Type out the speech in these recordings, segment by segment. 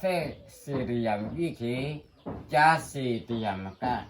သဲးစံးတယၤမကံၣ်ခ့, ကၠါစံးတယၤမကၣ်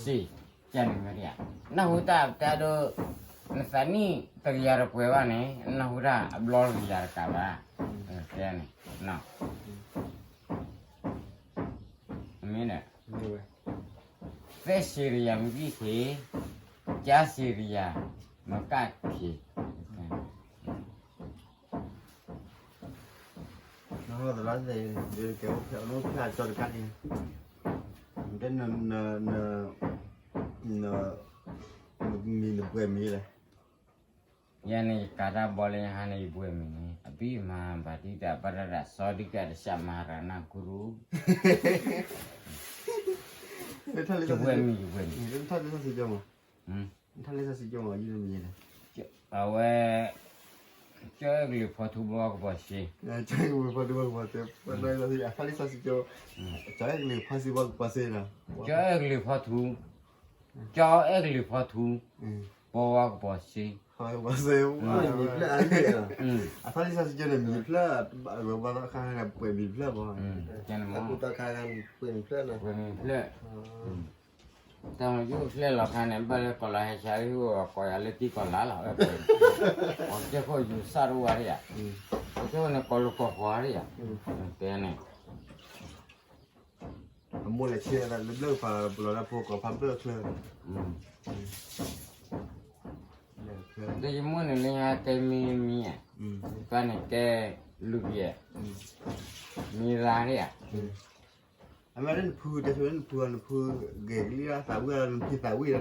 စံး, ကန့ၣ်မ့ၢ်တယၤ, နၢ်ဟူတၢ်ပတဲဒိ, နသးနံၣ်တကယၤတပှဲၤဘၣ်န့ၣ် နၢ်ဟူတၢ်အဘျီတကယၤတကးဘၣ်, တဲန့ၣ်, မ့ၢ်န့ၣ်, သဲးစံးတယၤမကံၣ်ခ့, ကၠါစံးတယၤမကၣ်ခ့ နဖျါကၠီတကးန့ၣ်, မ့ၢ်နပှဲၤမံၤလဲၣ်. ယၤန့ၣ် ယကးတၢ်ဘီလၢညါဟါန့ၣ် ယပှဲၤမံၤန့ၣ် အဘံၣ်မၤဘၣ်ဒံးတၢ်ဘၣ်တၢ်တၢ်စီၤဒံကၢ်တၢ်ဆၣ်မၤရၤနၢ်ကူရူ, ယပှဲၤမံၤ ယပှဲၤမံၤ, အဝဲ ကၠီအဲၣ်ကလုာ်ဖီထူဘီကပီၤစ့, ကၠီအဲၣ်ကလုာ်ဖီထူ, ကၠီအဲၣ်ကလုာ်ဖီထူ, ဘီကပီၤစ့, အထီလံာ်စီဆှံကၠိန့ၣ် မံၤဖျၢၣ်, ပှဲၤမံၤဖျၢၣ်ဘၣ်, ပှဲၤမံၤဖျၢၣ်, တၢ်မၤယိၣ်ဖျဲၣ်လီၤခါန့ၣ် ဘၣ်လၢကီၢ်လါဟဲဆါ ဟ့ၣ်ဂီၤကီၢ်ယၤလၢတံၢ်ကီၢ်လါလီၤ, အီၤကဲခိၣ်ယူၤစၢ်တအိၣ်ဝဲဒၣ်ယၤ, အီၤကဲခိၣ်န့ၣ် ကီၢ်လူၤကီၢ်ဃီၤဒၣ်ယၤ, တဲန့ၣ် အမိၢ်လဲၤဆဲးလၢဘျၢၣ်ဖးပလီၤလၢဖိကီၢ်ဖးဘျၢၣ်ချၢ, ဒီးယမိၢ်န့ၣ်လၢညါတဲမံမံဧါ, ပၢ်န့ၣ်တဲလူၤယဲၢ်, မံရၤဒၣ်ဧါ, အမ့ၢ်လၢနဖုတဲဆိလၢနဖုအီၤ နဖုဂဲၤကလံၣ်လၢ သးဝံၣ်လၢနဖံသးဝံၣ်လၢတီၤလီ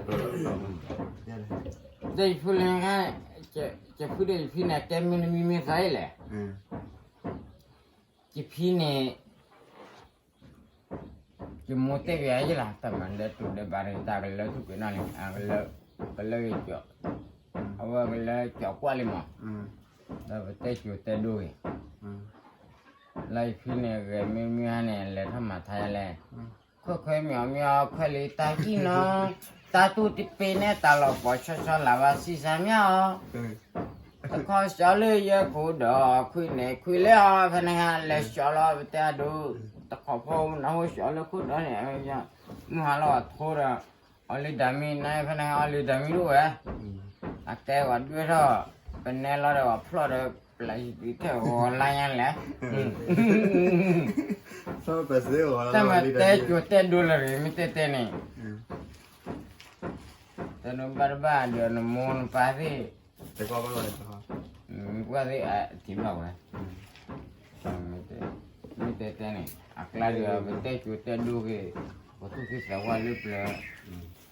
ၤ, ဒီးယဖုလၢညါ, ယဖုဒီးယဖံန့ၣ် တဲမံမံမံသးအံၤလဲၣ်, ယဖံန့ၣ် ယမိၢ်တဲဘၣ်ယၤလီၤ တၢ်မၤလၢတူၢ်ဒဲးဘၣ်န့ၣ် တၢ်ကလၢထူၣ်က့ၤနီၢ်န့ၣ် ကလၢက့ၤကၠီ, အဝဲကလၢကၠီကွၢ်လံမး, ဒီးပတဲစိၤတဲဒိဂ့ၤ, လၢယဖံန့ၣ် ဂဲၤမံမံဟါန့ၣ် လဲၤထီၣ်မၤထါယၤလဲၣ်, ခွဲးခွဲးမံၤအီၤမံၤအီၤ ခွဲးလံတၢ်ကံၣ်နီၤ, တၢ်တူၢ်တပ့ၤန့ၣ် တၢ်လီၤပှီၤဆီဆီလၢ်ဘၣ်ဆံးစၢ်မံၤအီၤ တခီစၢလၢယကိးဒီး ခွံန့ၣ်ခွံလၢအီၤ ဖဲန့ၣ်ဟါ လဲၤစၢလီၤ ပတဲအဒိ, တခီဖိနၢ်ဟူစၢလၢခိၣ်ဒီးန့ၣ်, မုၢ်ဟါလီၤအထိဒီး အီၤလံဒၣ်မံၤန့ၣ် ဖဲန့ၣ်ဟါ အီၤလံဒၣ်မံၤဒိၣ်ဝဲ, အကဲဝဲဒွဲၣ်ထီၣ်, ပနဲလီၤဒီးအဖျီၣ်ဒီး ပျဲးယံၤထဲဂီၤလါညါလဲၣ်, တၢ်မၤတဲကိၤတဲဒိလၢဂ့ၤ မ့ၢ်တဲတဲန့ၣ် တၢ်နဘၣ်တဘၣ်ဒီးနမိၢ်နပၢ်သ့ၣ်, ပှၢ်သ့ၣ်အထံၣ်ဘၣ်ဝဲ, မ့ၢ်တဲတဲန့ၣ် အကျါဒီးပတဲကိၤတဲဒိဂ့ၤ, ပသူၣ်က့သးဝါလၢပျၢၤ,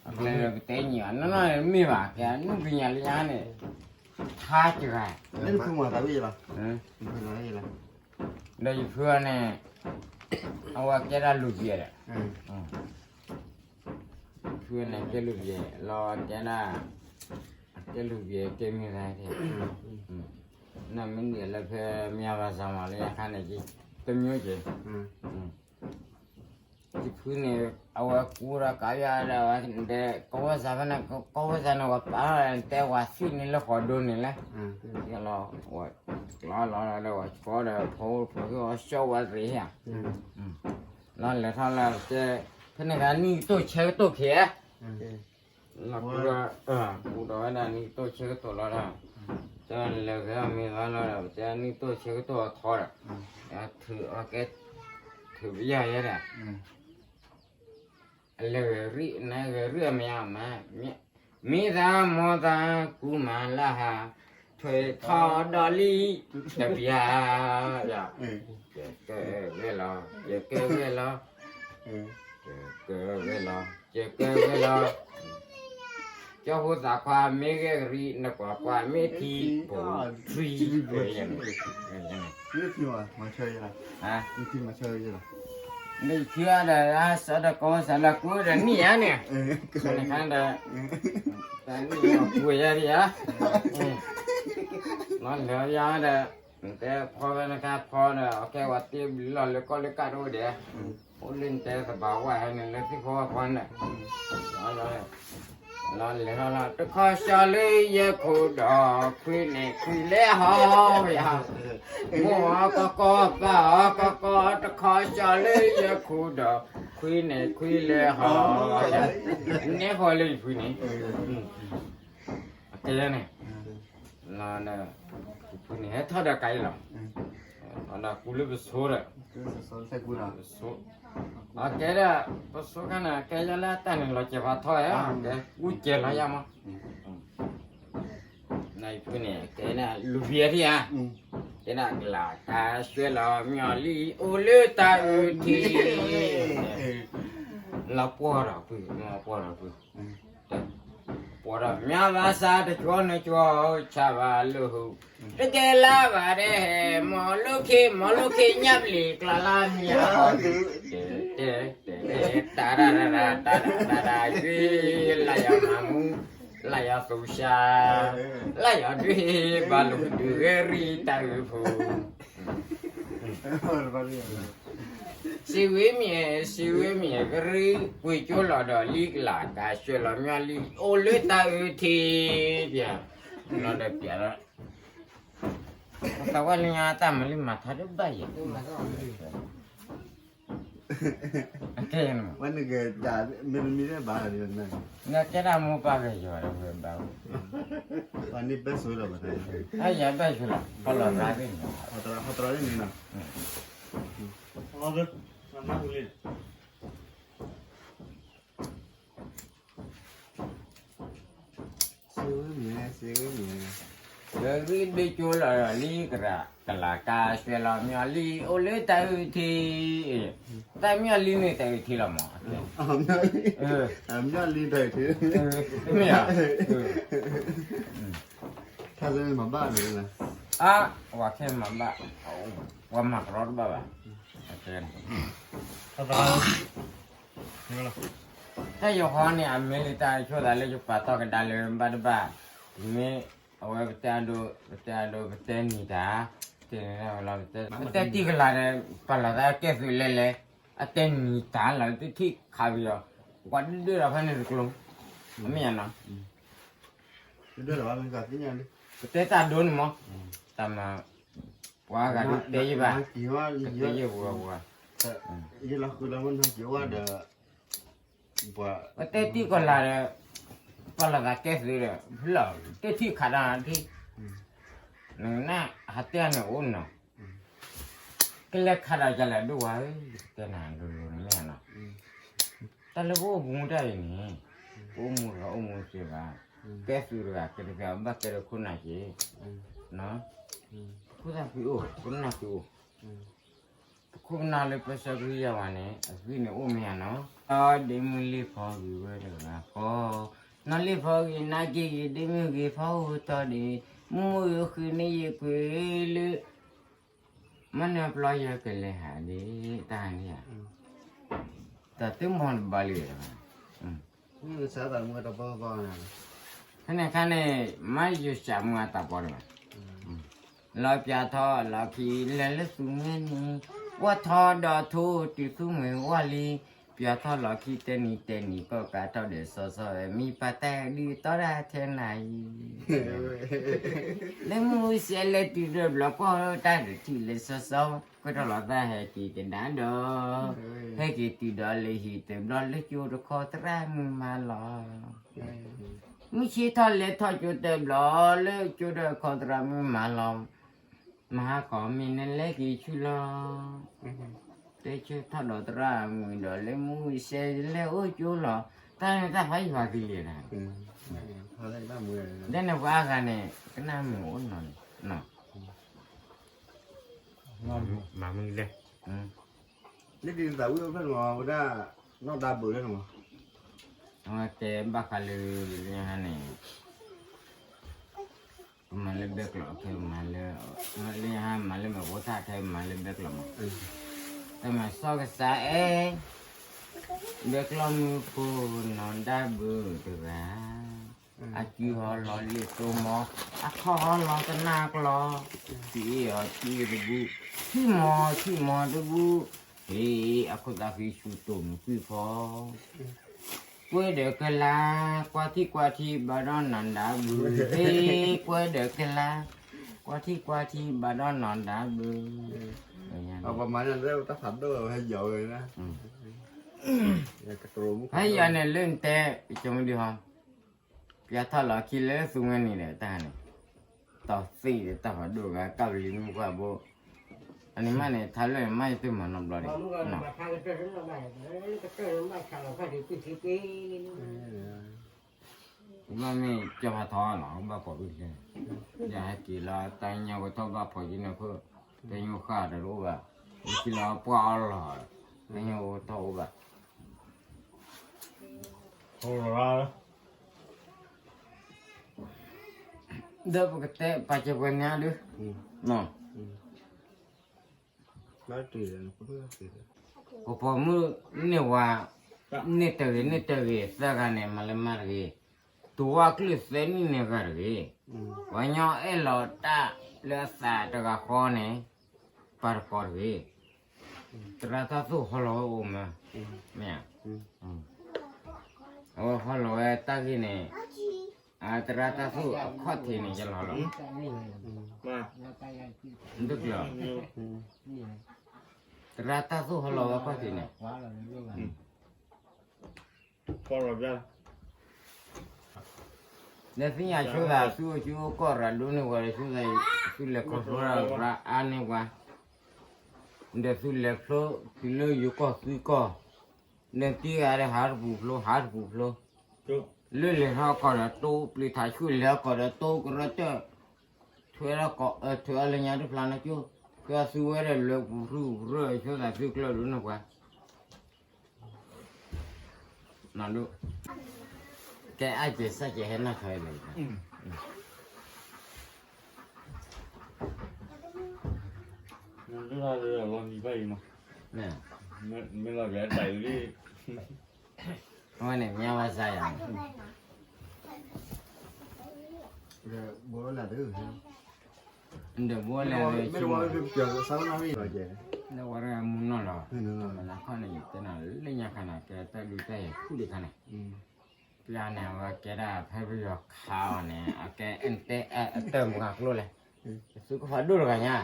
အကျါဒီးပတဲညီအနီၢ်နီၢ်န့ၣ်မ့ၢ်ဘၣ် ကဲအနုပညာလၢညါန့ၣ်, ထါစှၤ, ဒီးယဖုန့ၣ် အဝဲကဲဒၣ်လူၤယဲၢ်ဒီး ဖုန့ၣ်ကဲလူၤယဲၢ် လီၤကဲဒၣ်, အကဲလူၤယဲၢ်ကဲမံၤရၤ, နမ့ၢ်န့ၢ်လၢဖဲမ့ၢ်ဘၣ်စၢ်မးလၢညါခါန့ၣ်က့ၤ, တမျိုးက့ၤ, ယဖုန့ၣ် အဝဲကူဒီးကးယၤဒီး ကဝီၤစၢ်ဖဲန့ၣ် ကဝီၤစၢ်န့ၣ် ဝဲပာ်တဲဝဲသံန့ၣ်လၢဃီဒိန့ၣ်လဲၣ်, လီၤ, လီၤလီၤဒီးဝဲကီဒီး ဖိဖိကီၢ်စီဝဲသ့ၣ်ဧါ လီၤလဲၤထီၣ်လၢကဲ, ဖဲန့ၣ်ဂၤနံၣ်ကတိၢ်ဆဲကတိၢ်ခံး, လီၤကူဒီး, ကူဒီးဝဲဒၣ်နံၣ်ကတိၢ်ဆဲကတိၢ်လီၤဒီး, တဲလဲၤဂဲၤမ့ၢ်ဂၤလီၤဒီး ပတဲနံၣ်ကတိၢ်ဆဲကတိၢ်အထီဒီး, ထုးအီၤကဲ, ထုးပယီၤယဲဒီး အလဲၤဂဲၤရံၣ် နဂဲၤရံၣ်အမ့ၢ်အမၤ, မ့ၢ်သးမိၢ်သးကူမၤလၢဟါ, ထွဲထီၣ်ဒီးလံတပျၢ်, ယကဲဂဲၤလီၤ ယကဲဂဲၤလီၤ, ယကဲဂဲၤလီၤ ယကဲဂဲၤလီၤ, ကၠီဖိသၣ်ခွါမ့ၢ်ဂဲၤကရံၣ် နကွၢ်ကွၢ်မ့ၢ်ထံဖိထံ, မ့ၢ်ထံမၤဆၢယဲလီၤ, မ့ၢ်ထံမၤဆၢယဲလီၤ, မ့ၢ်ထံဒီး စီၤဒီးကီၢ်စၢ်လၢကူဒီးနံၣ်ယါန့ၣ်, နခါဒီး, တၢ်နံၣ်အပူၤယါဒံးဧါ, လီၤလၢယါဒီး, နတဲဖီဖဲနခါဖီဒီး အကဲဝဲတ့ဘျီလၢကီၢ်လၢကၢ်တအိၣ်ဒဲး, အိၣ်လၢနတဲသဘာဝဟဲန့ၣ်လၢသ့ၣ်ဖီဝဲဖီန့ၣ်, လီၤလီၤ လီၤလဲၤဟီလီၤ တခီဆှီလၢယဲၢ်ခိၣ်ဒီး ခွံန့ၣ်ခွံလဲၤဟီ, မိၢ်အီၤကီကီ ပၢ်အီၤကီကီ တခီဆှီလၢယဲၢ်ခိၣ်ဒီး ခွံန့ၣ်ခွံလဲၤဟီ, န့ၢ်ဃီလၢယဖုန့ၣ်, အကဲန့ၣ် ယဖုန့ၣ် ဟဲထီၣ်ဒီးကါအံၤလီၤ, ဒီးကူလၢပဆိဒီး ပဆိ, အကဲဒၣ် ပဆိခါန့ၣ် ကဲယၤလၢအတၢ်န့ၣ် လီၤစဲၤဖးထီဝဲ, ကဲကူစဲၤလီၤယၤမး, နယဖုန့ၣ် ကဲဒၣ်လူၤဘံထံဧါ, ကဲဒၣ်ကလၤကါဆှဲလီၤ မၠီၣ်လံ အိၣ်လၢတၢ်အုးထံ, လီၤပှီၢ်ဒီးဖု, လီၤပှီၢ်ဒီးဖု ပှီၢ်ဒီးမၠါဘၣ်ဆၣ် တကၠီနကၠီ ဆၣ်ဘၣ်လၢဟူ, တကဲလၢဘၣ်ဒဲး မီၢ်လိခ့ မီၢ်လိခ့ ညၣ်ပျံၤ ကျီလၢမံၤ, တဲတဲတဲတဲ တၢ်တၢ်တၢ်တၢ်တၢ်တၢ်တၢ်တၢ် ယွံ လၢယမၤမူ လၢယသူၣ်စၢ် လၢယဒွံ ဘၣ်လိာ်ဒုးဂဲၤရံၣ်တၢ်အုးဖိ စံးဝဲမ့ၢ် စံးဝဲမ့ၢ် ကရံၣ်ကွံာ်ကၠိလီၤဒီးလံကလၤ ကါဆှဲလီၤမၠီၣ်လံ အိၣ်လၢတၢ်အုးထံ, ပျဲလီၤဒီးပျဲလီၤ, သးဝဲလၢညါတၢ်မၤလံမၤထါတဘၣ်ယဲၢ်, အကဲ, နကဲဒၣ်မိၢ်ပၢ်ဂ့ၤယွၤဒီးဝဲဘၣ်, အယဘၣ်ဆိလီၤ, ဟီလီၤရၣ်န့ၣ်, ဟီတရၣ်န့ၣ်နီၤ, စံးဝဲမ့ၢ် စံးဝဲမ့ၢ်, ကရံၣ်ဒ့ကၠိလီၤဒီးလံကရၣ် ကလၤကါဆှဲလီၤမၠီၣ်လံ အိၣ်လၢတၢ်အုးထံ, တၢ်မၠီၣ်လံန့ၣ်တၢ်အုးထံလီၤမး, မၠီၣ်လံတၢ်အုးထံ, မ့ၢ်ဧါ, ထါစ့မၤဘၣ်န့ၣ်, အါ, ပှၤခဲမၤဘၣ်, ပှၤမၤကရီတဘၣ်ဘၣ်, တၢ်ယိၤဟီန့ၣ် အမ့ၢ်လံတၢ်ဆိသးလၢယပာ်ထီၣ်ကဒါလၢဘၣ်တဘၣ်, မ့ၢ်အဝဲပတဲအဒိ, ပတဲအဒိ ပတဲနံၤတၢ်, တဲနံၤလီၤ, ပတဲတံၢ်ကလာ်ဒီး ပာ်လီၤသးကဲသုးလဲၤလဲၤ, အတဲနံၤတၢ်လီၤ တထံၣ်ခးဝံၤဒီး, ပှၤဒုၣ်ဒုၣ်ဒီးဖဲန့ၣ်တကျိၤ, မ့ၢ်ဧါနီၤ, ပတဲတၢ်ဒိန့ၣ်မး, တၢ်မၤ, ပှၤဂၤဒုးတဲယဘၣ်, တဲယဝဲဝဲ, ပတဲတံၢ်ကလာ်ဒီး, ပာ်လီၤသးကဲသုးဒီး, ဖျီၣ်, တထံၣ်ခးတၢ်ထံၣ်, နကနၣ်ဟးတဲန့ၣ်အိၣ်နီၤ, ကလဲၤခးဒီးကလဲၤဒိၣ်ဝဲ, တဲနၤလိၤလိၤန့ၣ်မ့ၢ်နီၤ, တၢ်လၢပအိၣ်မူတၢ်အံၤန့ၣ်, ပအိၣ်မူတဂၤအိၣ်မူစ့ဘၣ်, ကဲသုးတဂၤကဲတဂၤဘၣ်ကဲလၢခိၣ်နၢ်က့ၤ, ခိၣ်သၣ်ဖံးအိၣ် ခိၣ်နၢ်ဖံးအိၣ် ပခိၣ်ပနၢ်လၢပဆၢကရံယါဝဲန့ၣ် အဂံၢ်န့ၣ်အိၣ်မ့ၢ်ဧါနီၤ, အဒ့မုၢ်လ့ၢ်ဖီဂ့ၤဝဲတဂၤဃီ, နီၢ်လ့ၢ်ဖီဂ့ၤနာ်က့ၤဂ့ၤ ဒ့မုၢ်ဂ့ၤဖီဧိၤထီၣ်ဒ့, မုၢ်မုၢ်ဃ့န့ၣ်ယကွ့ၤလၢ မ့ၢ်နပျီယဲကလဲၤဟးဒ့, တၢ်န့ၣ်ဧါ, တၢ်သုမီၢ်တဘၣ်လံ, ဖဲန့ၣ်ခါန့ၣ် မ့ၢ်ယစၢ်မုၢ်အတၢ်ပီၢ်န့ၣ်ဘၣ်, လီၤပျၢၤထီၣ်လီၤခံ လဲၤလၢသူၣ်မ့ၢ်န့ၣ်, ဝၢ်ထီၣ်ဒီးထိၣ်တုၤသူမ့ၢ်ဝၢ်လံ, ပျၢၤထီၣ်လီၤခံတဲနံၤတဲနံၤ ကီၢ်ကးထီၣ်ဒီးစီစီဝဲ မံပၢ်တၢ်ဒုးတီတၢ်ထဲနၤအံၤ, လၢမုၢ်ဆဲးလဲၤတုၤဒီးဘျီကီၢ်တၢ်တထံၣ်လၢစီစီ, ကွဲးထီၣ်လီၤသးဟဲက့ၤကဒါဒီး, ဟဲက့ၤတုၤဒီးလၢဟံၣ်တဘျီလၢကၠိတခီသရၣ်မုၢ်မၤလီၤ မုၢ်ဆ့ၣ်ထီၣ်လဲၤထီၣ်ကၠိတဘျီလၢကၠိတခီသရၣ်မုၢ်မၤလီၤ, မဟါခီမ့ၢ်နလဲၤက့ၤဆူလီၤ, တဲဆၢထီၣ်ဒီးသရၣ်မုၣ်ဒီးလၢမုၢ်ဆဲးလဲၤအိၣ်ကၠိလီၤ, တၢ်န့ၣ်တၢ်ဖးယံၤဖးသံလံ, ဒ်န့ၣ်ပှၤအါဂၤန့ၣ် ကနၣ်မုာ်အိၣ်နီၤန့ၣ်, မၤမုၢ်လဲၣ်, လၢဒ်သးဝံၣ်အိၣ်ဖျဲၣ်န့ၣ်မး ဝဲဒၣ် နီၢ်ဒါဘုးလၢန့ၣ်မး, အဝဲတဲဘၣ်ဃးလၢ လၢညါန့ၣ် ပမၤလၢဘဲကျိး ခဲမၤလၢ လၢညါမၤလၢမဲာ်ဖိထၣ် ခဲမၤလၢဘဲကျိးမး, တၢ်မၤစီကစၢ်အဲၣ် ဘဲကျိးမုၢ်ဖိ နီၢ်ဒါဘုးတဂၤ, အစုဟီလီၤလံာ်သိမီၤ, အခီၣ်ဟီလီၤကနၣ်ကျီ, ထံၣ်အီၤထံၣ်တဘူၣ်, ထံၣ်မီၤထံၣ်မီၤတဘူၣ်, ဟ့ၣ်အခိၣ်သးဃံဆူတိၢ်မုၢ်ကွံာ်ဖီ ကွဲဒီးကလါ, ကွၢ်ထံကွၢ်ထံဘၣ်ဒီးနၤဒါဘုး, ဟ့ ကွဲဒီးကလါ, ကွၢ်ထံကွၢ်ထံဘၣ်ဒီးနၤဒါဘုး, ပမၤန့ၣ်လၢတၢ်ဖးဒိၣ်ဝဲယီၤဝဲ, ဟဲယီၤန့ၣ်လၢနတဲ, ကမဒုဟီ, ပျၢထီၣ်လီၤခံလၢသူဝဲန့ၣ်ဒီးတၢ်န့ၣ်, တီၢ်သ့ဒီးတၢ်ဖးဒိၣ်ဂၤကၢ်ပလံၤမုၢ်ပှၢ်ဘိ, အန့ၣ်မးန့ၣ် ထါလၢမးယတမၤနီတဘျီန့ၣ် ဘၣ်မ့ၢ်ကၠီဖးထီလီၤ ဘၣ်ကိးဒုၣ်လဲၣ်, ယဟဲက့ၤလီၤ တၢ်ညိၣ်ကထီၣ်ဘၣ်ဖီက့ၤန့ၣ်ခိၣ်, တၢ်ညိၣ်ဃၣ်တအိၣ်ဘၣ်, ယခံလီၤပှၢ်အီၣ်လီၤ, တၢ်ညိၣ်ကထီၣ်အိၣ်ဘၣ်, ဒီးပကတဲပာ်စၢၤပှၤညါဒုး, ပပိာ်မုၣ်န့ၢ်ဝၤ, န့ၢ်တဂ့ၤ န့ၢ်တဂ့ၤ သၢဂၤန့ၣ် မၤလၢမၤတဂ့ၤ, တူၢ်ဝၣ်ကျုၢ်သၢနံၣ်န့ၢ်ဂၤတဂ့ၤ, ပှၤညီအဲၣ်လီၤတၢ်လၢအသးတဂၤဃီန့ၣ်, ပာ်တကိးတဂ့ၤ, သရၣ်တၢ်သူၣ်ဟီလီၤဝဲအိၣ်မး, မ့ၢ်ဧါ, အဝဲဟီလီၤဝဲတၢ်ဂ့ၢ်န့ၣ်, သရၣ်တၢ်သူၣ်အခီၣ်ထံးန့ၣ် ယလီၤလီၤ, ဒုးကျၢၤ, သရၣ်တၢ်သူၣ်ဟီလီၤဝဲအခီၣ်ထံးန့ၣ် လၢသ့ၣ်ညါဆိသး သုအိၣ်ကၠိအိၣ်ကီၢ်ရၤဒိၣ်န့ၢ်ပှၤဒီး ဆိသးသုလဲၤခီဖျိရၤအါန့ၢ်ပှၤ, ဒီးသုလဲၤဖျိတုၤလၢယိၤကီၢ်သုကီၢ်, ဒီးတံၢ်ဂၤဒီးဟးတပူၤဖျိ ဟးတပူၤဖျိ, လၢလဲၤထီၣ်ကီၢ်ဒီးတိပျံၤထးဆူၣ် လဲၤကီၢ်ဒီးတိကရၢတၢၢ်, ထွဲလၢကီၢ် ထွဲအီၤလၢညါတဖျါန့ၣ်ကၠိ, ထွဲသုဝဲဒီးလဲၤပူၤဖျိပူၤဖျိ ဆိသးသုကျၢၢ်ဒိၣ်န့ၢ်ပှၤ နဒိၣ်, ကဲအါကဲစၢ်ကဲဟဲနီၢ်ခါလၢ, မ့ၢ်လီၤကဲတၢ်အံၤလံ, အဝဲန့ၣ်မ့ၢ်ဝဲစါယၤ, ဒီးဘိလဲၣ်, လၢဝဲတဂၤမူနီၢ်လီၤ, မနၤခီန့ၣ် ယတဲနၤလၢညါခါန့ၣ် ကဲတၢ်ဒုးတၢ်ယၤဖုၣ်ဒံးခါန့ၣ်, ပျၢ်န့ၣ် အဝဲကဲဒၣ်ဖဲပယီၤခးအီၤန့ၣ် အကဲအတၢၢ်မုၢ်ဂၤကျိလဲၣ်, သုကဖးဒိၣ်တဂၤညါ,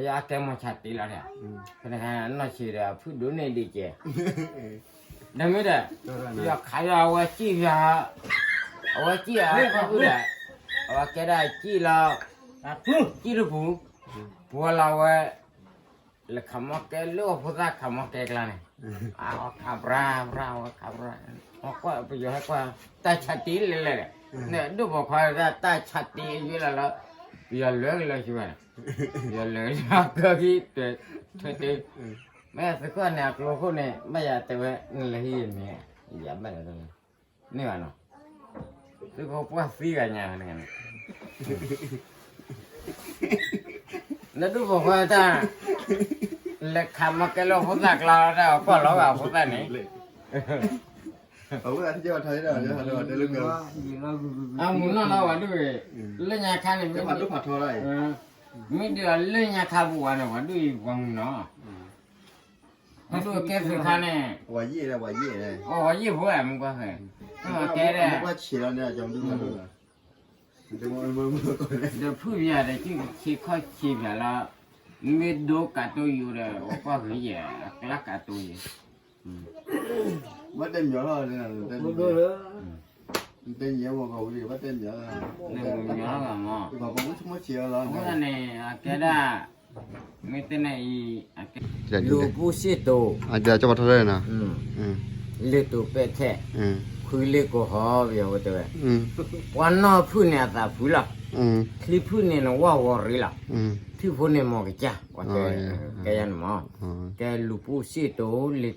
ယအကဲမီၤဆးတံလီၤ, ဖဲန့ၣ်ခါနီၢ်ဆံးဒီးအဖုၣ်ဒိၣ်န့ၢ်ဒံးကဲ, ဒီးမ့ၢ်ဒီး, ပယီၤခးယၤအဝဲစံၣ်ယၤ, အဝဲစံၣ်အဖုၣ်ဒီး, အဝဲကဲဒၣ်စံၣ်လီၤ, စံၣ်တပူၤ, ပှၤလီၤဝဲ လဲၤခးမီၢ်ကဲလၢအဖိသၣ်ခးမီၢ်ကဲကျါန့ၣ်, အဝဲခးပြၢ်ပြၢ် အဝဲခးပြၢ်, ပယီၤဟဲကွၢ်, တၢ်ဆးတံလဲၣ်လဲၣ်, န့ၣ်ဒိၣ်ပိာ်ခွါတၢ်ဆးတံအယွဲလီၤလီၤ, ပယီၤလၢကလၢဆူဝဲန့ၣ်, ပယီၤလၢကလၢကီၢ်ခံ, ထွဲတ့, မ့ၢ်သုးခိၣ်န့ၣ် အကျိခိၣ်န့ၣ် ဘၣ်ယၤတဲဝဲ နလဲၤဟံးယမ့ၢ်, ယၤဘၣ်ယၤတဲဝဲ, န့ၢ်ဘၣ်နီၤ, သုးခိၣ်ပှၢ်သံဂၤညါန့ၣ် နဒိၣ်ပိာ်ခွါတၢ်, လဲၤခးမီၢ်ကဲလၢအဖိသၣ်ကျါလီၤ တၢ်အကွၢ်လီၤဂာ်အဖိသၣ်န့ၣ်, အမူနီၢ်လီၤဝဲဒၣ်, လၢညါခါန့ၣ်, မ့ၢ်ဒုးလၢညါခါပူၤဝဲန့ၣ် ပှၤဒိၣ်အံၤပှၤမူနီၢ်, ပှၤဒိၣ်ကဲသုးခါန့ၣ်, ပှၤယံာ်ဖိဧါ မ့ၢ်ကွၢ်ဃဲ, ကဲဒၣ် ဒီးဖုၣ်ယၤဒီး ဆံခီၣ်ဆံးဖျါလီၤ, မ့ၢ်ဒိကးတိယိာ်ဒီး အကွၢ်ဃုာ်ယဲၢ် အကျါကးတိယိာ်, ဘၣ်တဲမီၤလီၤ, တဲမီၤလီၤ, ဘၣ်တဲမီၤလီၤ, မီၤလီၤ, အဃိသတးန့ၣ် အကဲဒၣ်, မ့ၢ်တဲန့ၣ်အံၤ, လူၤပူၤစ့ၣ်တိၤ, လ့ၢ်တိၤပဲာ်ထဲ, ဖုလ့ၢ်ကိးဟီ ပယီၤဝဲတဲဝဲ, ပှၤနီၢ်ဖုၣ်န့ၣ်အသးဖုလီၤ, ချံဖုၣ်န့ၣ်နဝၢ်ဝီၤရ့လီၤ, ထံၣ်ဖိန့ၣ်မီၤကစၢ်, ကဲယၤန့ၣ်မီၤ, ကဲလူၤပူၤစ့ၣ်တိၤ,